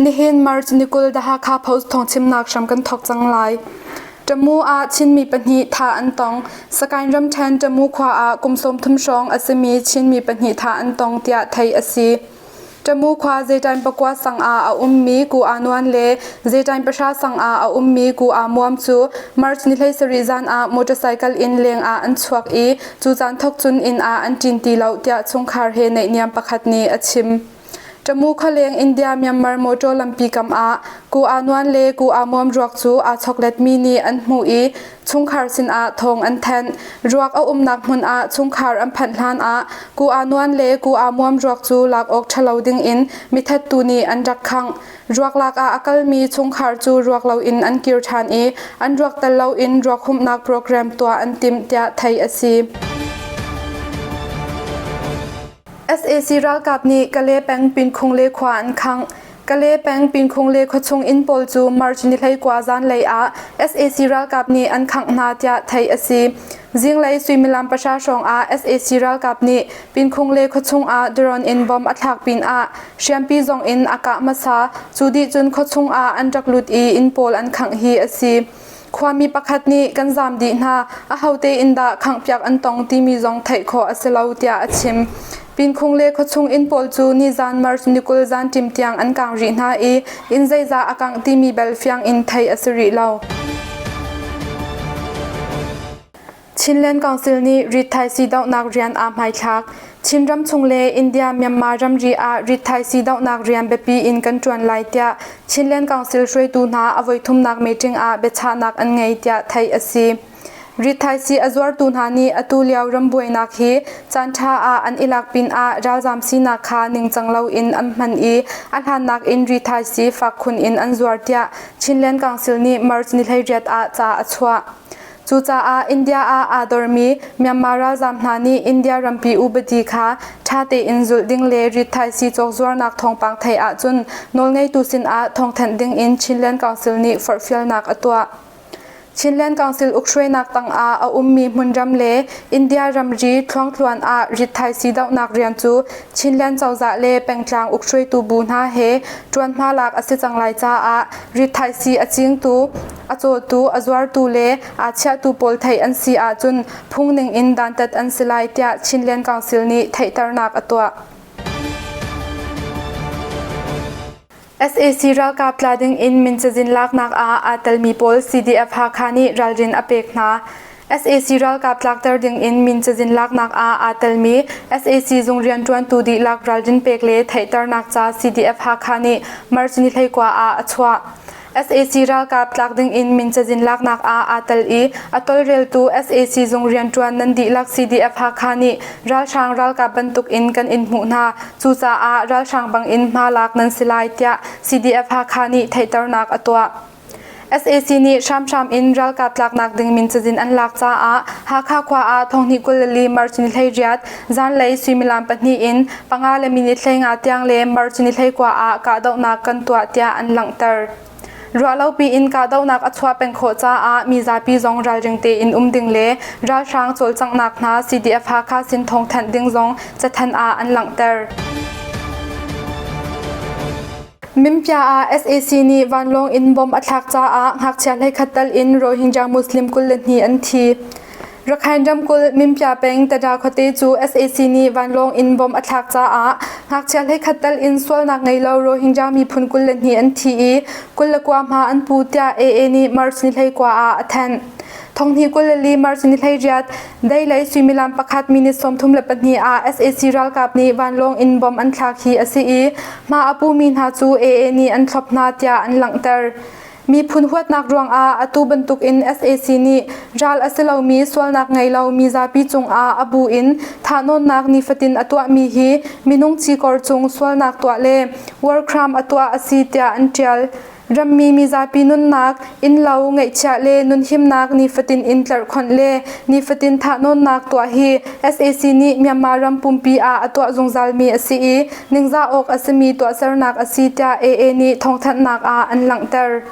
Nihin March ni 20 The Hakha Post thawngchimnak hram kan thawk cang lai. Tamu ah Chinmi pahnih thah an tong. Sakaing ramṭhen Tamu khua ah kum 30 hrawng a simi Chinmi pahnih thah an tong tiah theih a si. Tamu khua Zeiṭain pakua sang ah a ummi Ku Aa Nuan le Zeiṭain pahra sang ah a ummi Ku Aa Muam cu March ni 17 zan ah motorcycle in leng ah an chuak i cu caan thawk cun inn ah an ṭin ti lo tiah chungkhar he naihniam pakhat nih a chim. Tamu khualeng India-Myanmar motor lampi kam ah Ku Aa Nuan le Ku Aa Muam ruak cu aa chokletmi nih an hmuh i chungkhar sinah thawng an thanh. Ruak a umnak hmun ah chungkhar an phanh hlan ah Ku Aa Nuan le Ku Aa Muam ruak cu lak awk ṭhalo dingin mithattu nih an rak khangh. Ruak lak ah a kalmi chungkhar cu ruak loin an kir ṭhan i an ruak tel loin ruak humhnak program tuah an timh tiah theih a si. Sac ralkap nih Kale peng Pinkhung le khua an khangh. Kale peng Pinkhung le khuachung inn pawl cu March ni 19 zanlei ah sac ralkap nih an khangh hna tiah theih a si. Zinglei suimilam pahra hrawng ah sac ralkap nih Pinkhung le khuachung ah drone in bomb a thlak pinah hriampi zong in a kah hmasa. Cu dih cun khuachung ah an rak lut i inn pawl an khangh hi a si. Khuami pakhat nih kan zaam dih hna, ahote in dah khanghpiak an tong timi zong theih khawh a si lo tiah a chim. Pinkhung le khuachung inn pawl cu nizan March ni 20 zan ṭim tiang an kang rih hna i inn zeizah a kangh timi bel fiang in theih a si rih lo. Chinland Council nih rithaisii dohnak rian aa hmaithlak. Chinram chung le India-Myanmar ramri ah rithaisii dohnak rian biapi in kan ṭuan lai tiah Chinland Council hruaitu hna a voithumnak meeting ah biachahnak an ngei tiah theih a si. Rithaisii a zuartu hna nih atu lio rambuainak hi caanṭha ah an i lak pinah ralzaam sinak kha ningcang loin an hman i a hlannak in rithaisii fak khun in an zuar tiah Chinland Council nih March ni 18 ah ca a chuah. Cucaah India ah aa dormi Myanmar ralzaam hna nih India rampi upadi kha ṭha tein zulh ding le rithaisii cawkzuarnak thawngpang theih ahcun nawlngeitu sinah thawngthanh ding in Chinland Council nih forhfialnak a tuah. Chinland Council ukhruainak tangah a ummi hmunram le India ramri thluangthluan ah rithaisii dohnak rian cu Chinland cozah le pengtlang ukhruaitu bu hna he ṭuanhma lak a si cang lai caah rithaisii a cingtu A cawtu, a zuartu le aa chiahtu pawl theih an si ahcun phung ning in dantat an si lai tiah Chinland Council nih theihternak a tuah. Sac ralkap tla ding in min cazin laknak ah aa telmi pawl CDF Hakha nih ralrin a pek hna. Sac ralkap tlakter ding in min cazin laknak ah aa telmi sac zung rianṭuantu dihlak ralrin pek le theihternak ca CDF Hakha nih March ni 19 ah a chuah. Sac ralkap tlak ding in min cazin laknak ah aa tel i a tawlreltu sac zung rianṭuan nan dihlak CDF Hakha nih ralhrang ralkap bantuk in kan in hmuh hna. Cucaah ralhrang bang in hma lak nan si lai tiah CDF Hakha nih theihternak a tuah. Sac nih hramhram in ralkap tlaknak ding min cazin an lak caah Hakha khua ah thonghnih 24 March ni 18 zanlei suimilam pahnih in panga le minute 15 tiang le March ni 19 ah kahdohnak kan tuah tiah an langhter. Ruahlopi in kahdohnak a chuah peng khawh caah mizapi zong ralring tein um ding le ralhrang cawlcanghnak hna CDF Hakha sin thawngthanh ding zong cathanh ah an langhter. Mimpia ah sac nih vanlawng in bomb a thlak caah ngakchia 11 tal in Rohingya Muslim 22 an thi. Rakhine ramkulh Mimpia peng Tada khuate cu sac nih vanlawng in bomb a thlak caah ngakchia 11 tal in sualnak ngei lo Rohingya miphun 22 an thi i 29 hma an pu tiah AA nih March ni 19 ah a thanh. Thonghnih 24 March ni 18 Deilei suimilam pakhat minute 32 ah sac ralkap nih vanlawng in bomb an thlak hi a si i hma a pumi hna cu AA nih an thlop hna tiah an langhter. Miphun huatnak ruangah atu bantukin sac nih ral a si lomi sualnak ngei lo mizapi cungah a bu in thahnawnnak nifatin a tuahmi hi minung cikor cung sualnak tuah le war crime a tuah a si tiah an ṭial. Rammi mizapi nunnak, innlo, ngeihchiah le nunhimnak nifatin in tlerhkhonh le nifatin thahnawnnak tuah hi sac nih Myanmar ram pumpi ah a tuah zungzalmi a si i ningzah awk a simi tuahsernak a si tiah AA nih thawngthanhnak ah an langhter.